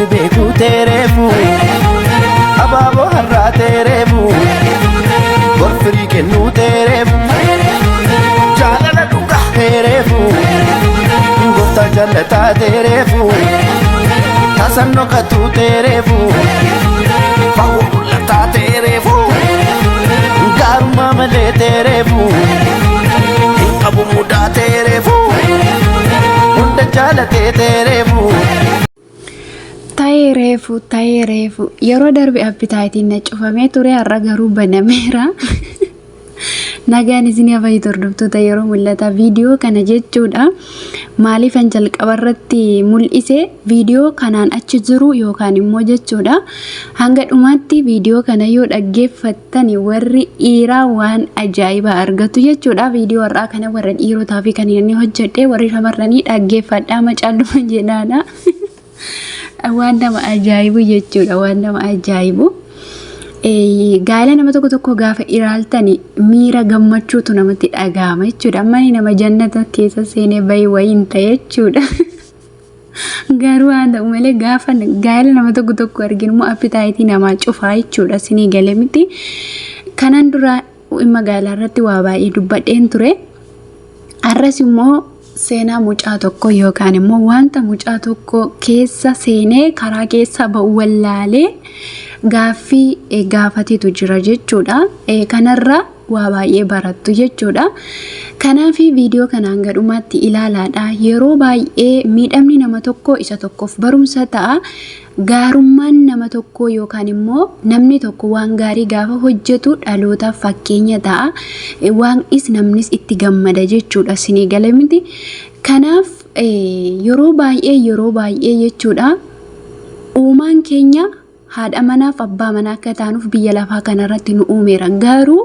Kan beekuu teereefu abaaboo har'aa teereefu gorfirii kennuu teereefu jaalala dhugaa teereefu gooftaa jallataa teereefu taasannoo katuu teereefu fawwa mul'ataa teereefu gaarummaa malee teereefu hin qabu mudaa teereefu hunda jaalatee teereefu. Ta'ee reefu ta'ee reefu yeroo darbe appitaayitiin na cufamee ture har'a garuu banameera. Nagaan isin hafayitu hordoftoota yeroo mul'ata viidiyoo kana jechuudha. Maaliifan jalqaba irratti mul'ise viidiyoo kanaan achi jiru yookaan immoo jechuudha. Hanga dhumaatti viidiyoo kana yoo dhaggeeffattani warri dhiiraa waan ajaa'ibaa argatu jechuudha. Viidiyoo har'aa kana warra dhiirotaa fi kan inni hojjedhe warri shamarranii dhaggeeffadhaa macalluma jedhaadha. Waan nama ajaa'ibu jechuudha. Waan nama ajaa'ibu. Gaa'ela nama tokko tokko gaafa ilaaltani miira gammachuutu namatti dhaga'ama jechuudha. Amma inni nama jannata keessa seenee bahee wayiin ta'e jechuudha. Garuu haa ta'u malee gaafa gaa'ela nama tokko tokko arginu immoo appitaayitii namaa cufaa jechuudha. Sinii galee miti. Kanaan dura magaalaa irratti waa baay'ee dubbadheen ture. Har'as immoo seenaa mucaa tokko yookaan immoo wanta mucaa tokko keessa seenee karaa keessa ba'u wallaalee gaaffii gaafatetu jira jechuudha. Kanarra waa baay'ee barattu jechuudha. Kanaaf viidiyoo kana hanga dhumaatti ilaalaadha. Yeroo baay'ee miidhamni nama tokko isa tokkoof barumsa ta'a. Gaarummaan nama tokkoo yookaan immoo namni tokko waan gaarii gaafa hojjetu dhalootaaf fakkeenya ta'a. Waaqnis namnis itti gammada jechuudha. Isinii gale miti. Kanaaf yeroo baay'ee yeroo baay'ee jechuudha uumaan keenya haadha manaaf abbaa manaa akka taanuuf biyya lafaa kanarratti nu uumeera. Garuu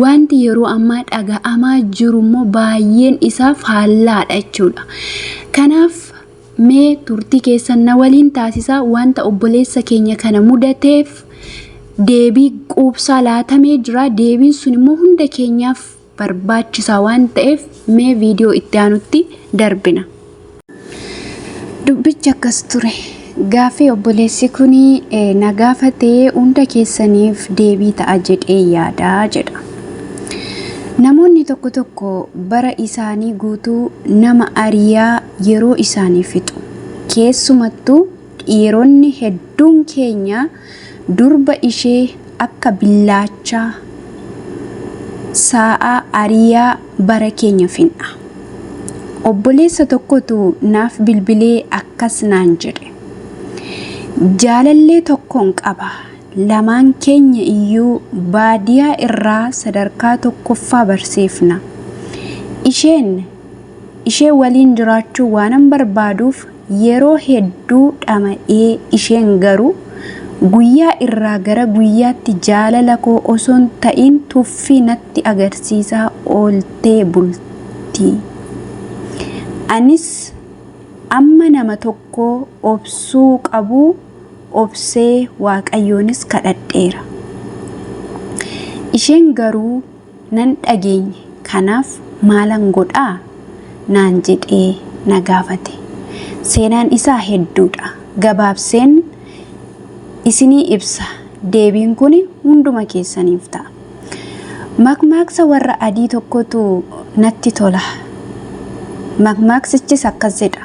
wanti yeroo ammaa dhaga'amaa jiru immoo baay'een isaa faallaadha jechuudha. Kanaaf Mee turtii keessan na waliin taasisaa wanta obboleessa keenya kana mudateef deebii quubsaa laatamee jira. Deebiin sun immoo hunda keenyaaf barbaachisaa waan ta'eef mee viidiyoo itti aanutti darbina. Dubbichi akkas ture. Gaaffii obboleessi kun na gaafate hunda keessaniif deebii ta'a jedhee yaada jedha. Namoonni tokko tokko bara isaanii guutuu nama ariyaa yeroo isaanii fixu. Keessumattuu dhiironni hedduun keenya durba ishee akka billaachaa saa'aa ariyaa bara keenya finna. Obboleessa tokkotu naaf bilbilee akkas naan jedhe. Jaalallee tokkon qaba. Lamaan keenya iyyuu baadiyaa irraa sadarkaa tokkoffaa barsiifna. Isheen ishee waliin jiraachuu waanan barbaaduuf yeroo hedduu dhama'ee isheen garuu guyyaa irraa gara guyyaatti jaalala koo osoon ta'iin tuffii natti agarsiisaa ooltee bulti. Anis amma nama tokko obsuu qabu obsee Waaqayyoonis kadhadheera. Isheen garuu nan dhageenye kanaaf maalan godhaa? naan jedhee na gaafate. Seenaan isaa hedduudha. Gabaabseen isinii ibsa. Deebiin kun hunduma keessaniif ta'a. Makmaaksa warra adii tokkotu natti tola. Makmaaksichis akkas jedha.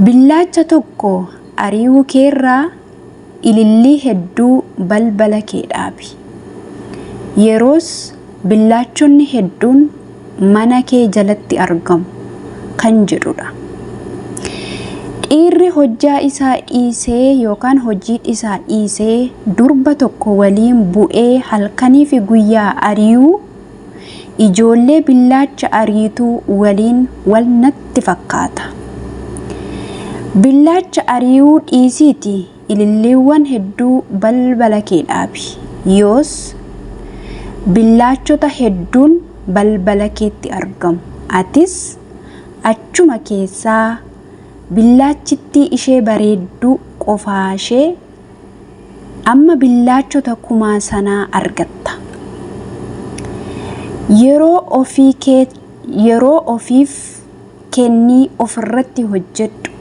Billaacha tokko ari'uu keerraa ilillii hedduu balbala kee dhaabi. Yeroos billaachonni hedduun mana kee jalatti argamu kan jedhudha. Dhiirri hojjaa isaa dhiisee yookaan hojii isaa dhiisee durba tokko waliin bu'ee halkanii fi guyyaa ari'uu Ijoollee billaacha ariituu waliin wal natti fakkaata. Billaacha ariiuu dhiisiiti ililliiwwan hedduu balbala kee dhaabi. Yoos billaachota hedduun balbala keetti argamu. Atis achuma keessaa billaachittii ishee bareedduu qofaashee Amma billaachota kumaa sanaa argatta. Yeroo ofii kee yeroo ofiif kennii ofirratti hojjedhu.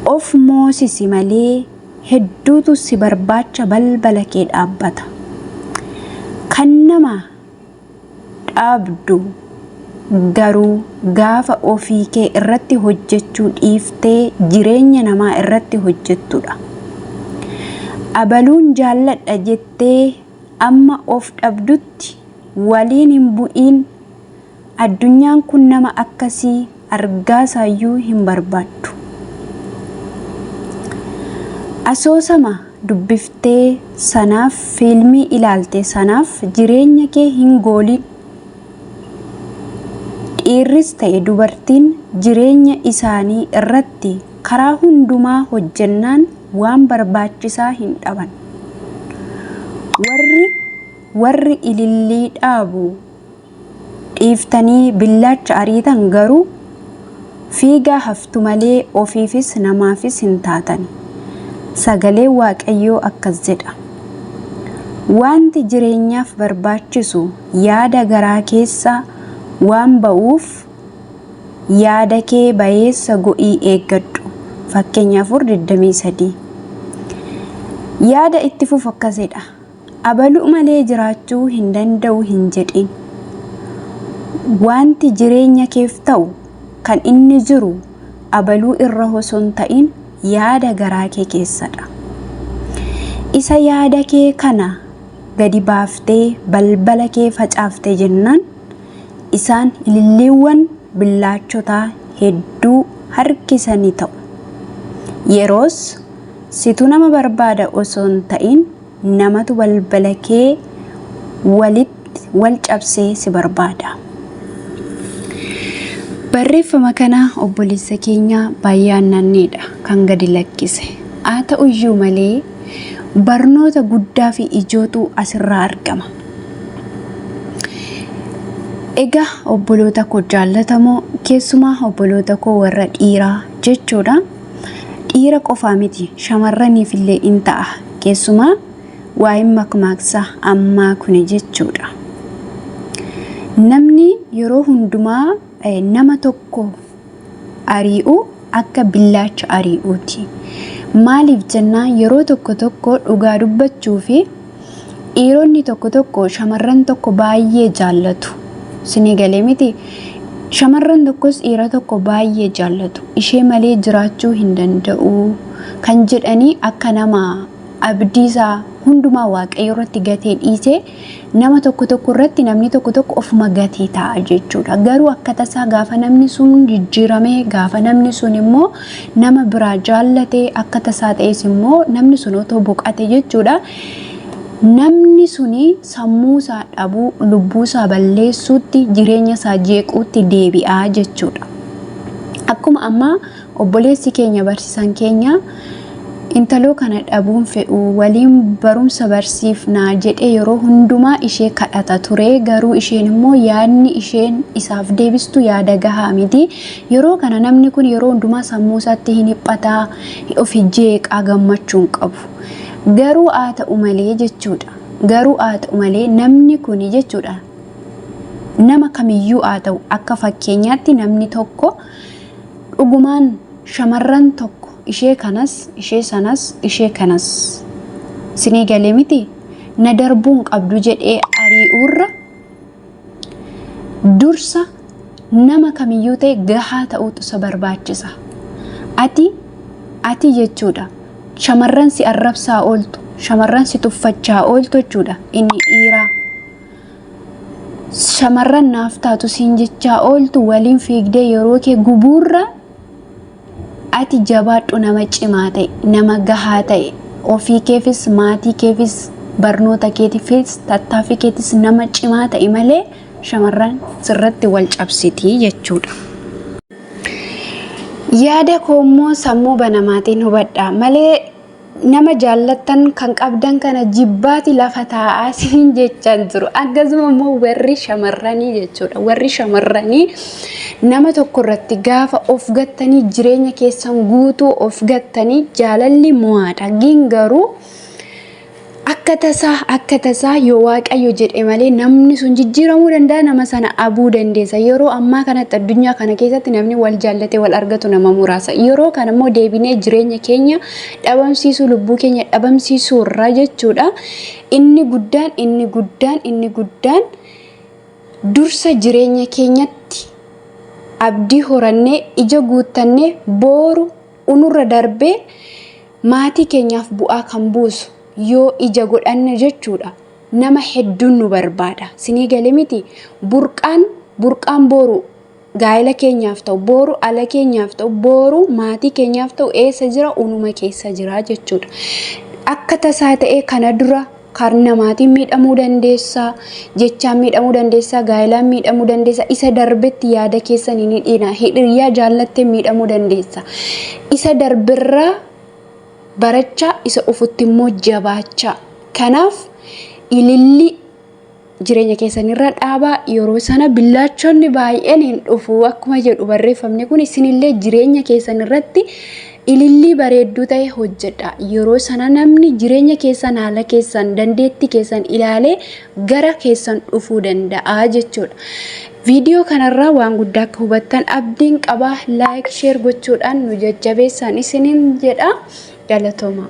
Of moosisi malee hedduutu si barbaacha balbala kee dhaabbata. Kan nama dhaabdu garuu gaafa ofii kee irratti hojjechuu dhiiftee jireenya namaa irratti hojjettudha. Abaluun jaalladha jettee amma of dhabdutti waliin hin bu'iin addunyaan kun nama akkasii argaasaayyuu hin barbaaddu. Asoosama dubbiftee sanaaf fiilmii ilaalte sanaaf jireenya kee hin goolin. Dhiirris ta'e dubartiin jireenya isaanii irratti karaa hundumaa hojjennaan waan barbaachisaa hin dhaban. Warri warri ilillii dhaabu dhiiftanii billaacha ariitan garuu fiigaa haftu malee ofiifis namaafis hin taatani. Sagaleen Waaqayyoo akkas jedha. Wanti jireenyaaf barbaachisu yaada garaa keessa waan ba'uuf yaada kee bayeessa go'ii eeggadhu. Fakkeenya 4:23. Yaada itti fufu akkasidha. Abaluu malee jiraachuu hin danda'u hin jedhin. Wanti jireenya keef ta'u kan inni jiru abaluu irra osoo hin ta'in yaada garaa kee keessadha. Isa yaada kee kana gadi baaftee balbala kee facaaftee jennaan isaan ililliiwwan billaachotaa hedduu harkisanii ta'u. Yeroos situ nama barbaada osoo hin ta'in namatu balbala kee walitti wal cabsee si barbaada. Barreeffama kana obboleessa keenya baay'ee aannanneedha kan gadi lakkise. Haa ta'uyyuu malee barnoota guddaa fi ijootu asirraa argama. Egaa obboloota koo jaallatamoo keessumaa obboloota koo warra dhiiraa jechuudha. Dhiira qofaa miti shamarraniif illee in ta'a. Keessumaa waa'een makmaaksa ammaa kuni jechuudha. Namni yeroo hundumaa nama tokko ari'u akka billaacha ari'uuti. Maaliif jennaan yeroo tokko tokko dhugaa dubbachuu fi dhiironni tokko tokko shamarran tokko baay'ee jaallatu. Sinii galee miti. Shamarran tokkos dhiira tokko baay'ee jaallatu. Ishee malee jiraachuu hin danda'u kan jedhanii akka nama abdii isaa hundumaa waaqayyo irratti gatee dhiisee nama tokko tokko irratti namni tokko tokko ofuma gatee taa'a jechuudha. Garuu akka tasaa gaafa namni sun jijjiiramee gaafa namni sun immoo nama biraa jaallatee akka tasaa ta'es immoo namni sun otoo boqate jechuudha. Namni suni sammuu isaa dhabuu, lubbuu isaa balleessuutti, jireenya isaa jeequutti deebi'aa jechuudha. Akkuma ammaa obboleessi keenya barsiisaan keenya intaloo kana dhabuun fedhu waliin barumsa barsiifnaa jedhee yeroo hundumaa ishee kadhata ture garuu isheen immoo yaadni isheen isaaf deebistu yaada gahaa miti. Yeroo kana namni kun yeroo hundumaa sammuu isaatti hin dhiphataa, of jeeqaa gammachuu hin qabu. Garuu haa ta'u malee jechuudha. Garuu haa ta'u malee namni kun jechuudha. Nama kamiyyuu haa ta'u akka fakkeenyaatti namni tokko dhugumaan shamarran tokko ishee kanas ishee sanas ishee kanas sinii galee miti na darbuun qabdu jedhee ari'uurra dursa nama kamiyyuu ta'e gahaa ta'uutu isa barbaachisa. Ati ati jechuudha shamarran si arrabsaa ooltu shamarran si tuffachaa ooltu jechuudha inni dhiiraa. Shamarran naaf taatu siin jechaa ooltu waliin fiigdee yeroo kee gubuurra ati jabaadhu nama cimaa ta'e nama gahaa ta'e ofii keefis maatii keefis barnoota keetiifis tattaaffii keetis nama cimaa ta'e malee shamarran sirratti wal cabsitii jechuudha. Yaada koo immoo sammuu banamaatiin hubadhaa malee nama jaallattan kan qabdan kana jibbaati lafa taa'aa siin jechaan jiru. Akkasuma immoo warri shamarranii jechuudha. Warri shamarranii nama tokko irratti gaafa of gattanii jireenya keessan guutuu of gattanii jaalalli mo'aadha. Gin garuu Akka tasaa akka tasaa yoo Waaqayyo jedhe malee namni sun jijjiiramuu danda'a nama sana abuu dandeessa. Yeroo ammaa kanatti addunyaa kana keessatti namni wal jaallatee wal argatu nama muraasa. Yeroo kana immoo deebinee jireenya keenya dhabamsiisuu lubbuu keenya dhabamsiisuu irraa jechuudha. Inni guddaan inni guddaan inni guddaan dursa jireenya keenyatti abdii horannee ija guuttannee booru unurra darbee maatii keenyaaf bu'aa kan buusu yoo ija godhanne jechuudha. Nama hedduun nu barbaada. Sinii gale miti burqaan burqaan booru gaa'ela keenyaaf ta'u booru ala keenyaaf ta'u booru maatii keenyaaf ta'u eessa jira unuma keessa jira jechuudha. Akka tasaa ta'ee kana dura Kar namaatiin miidhamuu dandeessa, jechaan miidhamuu dandeessa, gaa'ilaan miidhamuu dandeessa. Isa darbetti yaada keessan hin hidhiina. Hiriyaa jaallattee miidhamuu dandeessa. Isa darbirraa barachaa isa ofutti immoo jabaachaa. Kanaaf ilillii jireenya keessan irra dhaabaa yeroo sana billaachonni baay'een hin dhufu akkuma jedhu barreeffamni kun isinillee jireenya keessan irratti ilillii bareedduu ta'e hojjedha. Yeroo sana namni jireenya keessan haala keessan dandeettii keessan ilaalee gara keessan dhufuu danda'a jechuudha. Viidiyoo kanarraa waan guddaa akka hubattan abdiin qaba. Laayik sheer gochuudhaan nu jajjabeessaan isiniin jedha. Galatooma.